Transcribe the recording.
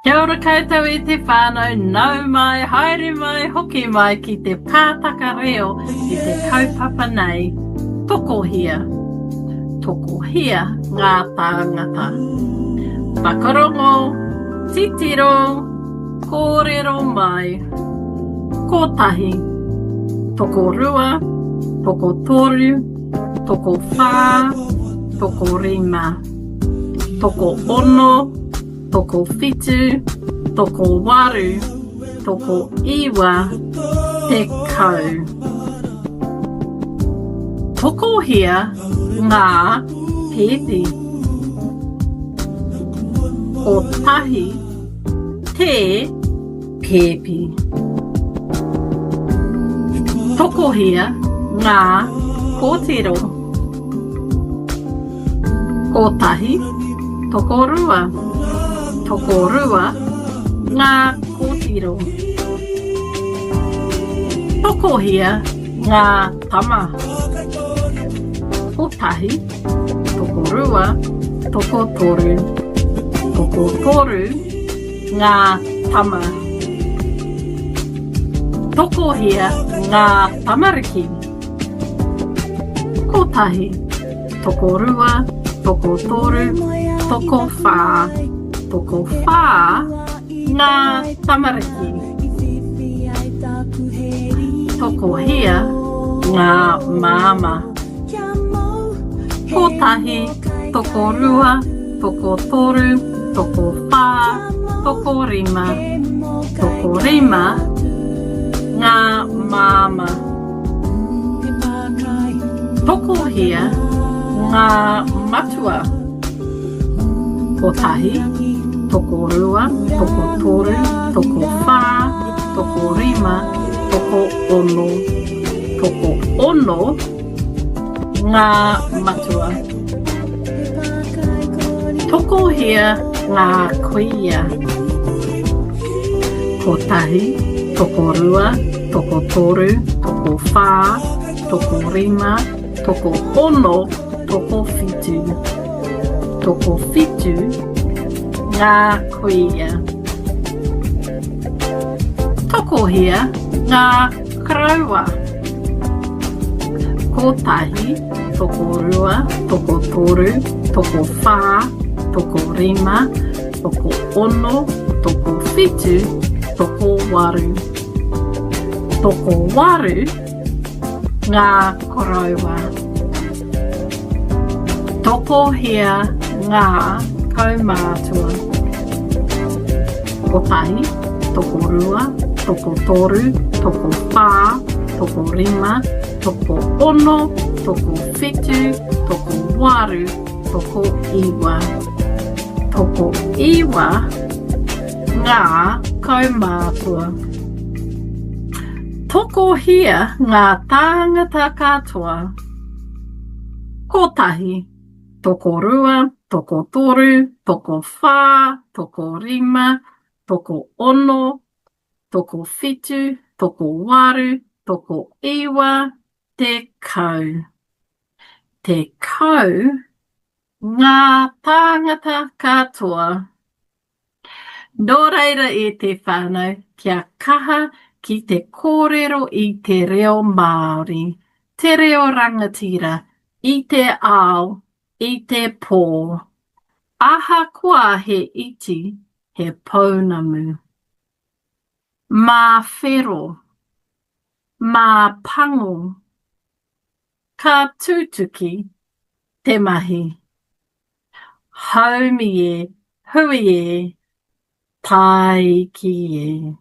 Kia ora koutou e te whānau, nau mai, haere mai, hoki mai ki te pātaka reo i te kaupapa nei, Tokohia. Tokohia ngā tāngata. Whakarongo, titiro, kōrero mai. Kotahi, tokorua, tokotoru, tokowhā, tokorima, tokoono, tokowhitu, tokowaru, tokoiwa, tekau. Tokohia ngā pēpi? Kotahi te pēpi. Tokohia ngā kōtiro? Kotahi, tokorua, tokorua ngā kōtiro. Tokohia ngā tama? Kotahi, tokorua, tokotoru, tokotoru ngā tama. Tokohia ngā tamariki? Kotahi, tokorua, tokotoru, tokowhā, tokowhā ngā tamariki. Tokohia ngā māmā? Kotahi, tokorua, tokotoru, tokowhā, tokorima, tokorima ngā māmā. Tokohia ngā matua? Kotahi, tokorua, tokotoru, tokowhā, tokorima, tokoono. Tokoono ngā matua. Tokohia ngā kuia? Kotahi, tokorua, tokotoru, tokowhā, tokorima, tokoono, tokowhitu. Tokowhitu ngā kuia. Tokohia ngā koroua? Kotahi, tokorua, tokotoru, tokowhā, tokorima, tokoono, tokowhitu, tokowaru. Tokowaru ngā koroua. Tokohia ngā kaumātua? Kotahi, tokorua, tokotoru, tokowhā, tokorima, tokoono, tokowhitu, tokowaru, tokoiwa. Tokoiwa ngā kaumātua. Tokohia ngā tāngata katoa? Kotahi, tokorua, tokotoru, tokowhā, tokorima, tokoono, tokowhitu, tokowaru, tokoiwa, tekau. Tekau ngā tāngata katoa. Nō reira e te whānau, kia kaha ki te kōrero i te reo Māori, te reo rangatira, i te ao, i te pō. Ahakoa he iti, he pounamu. Mā whero. Mā pango. Ka tutuki te mahi. Haumi e, hui e, tāiki e.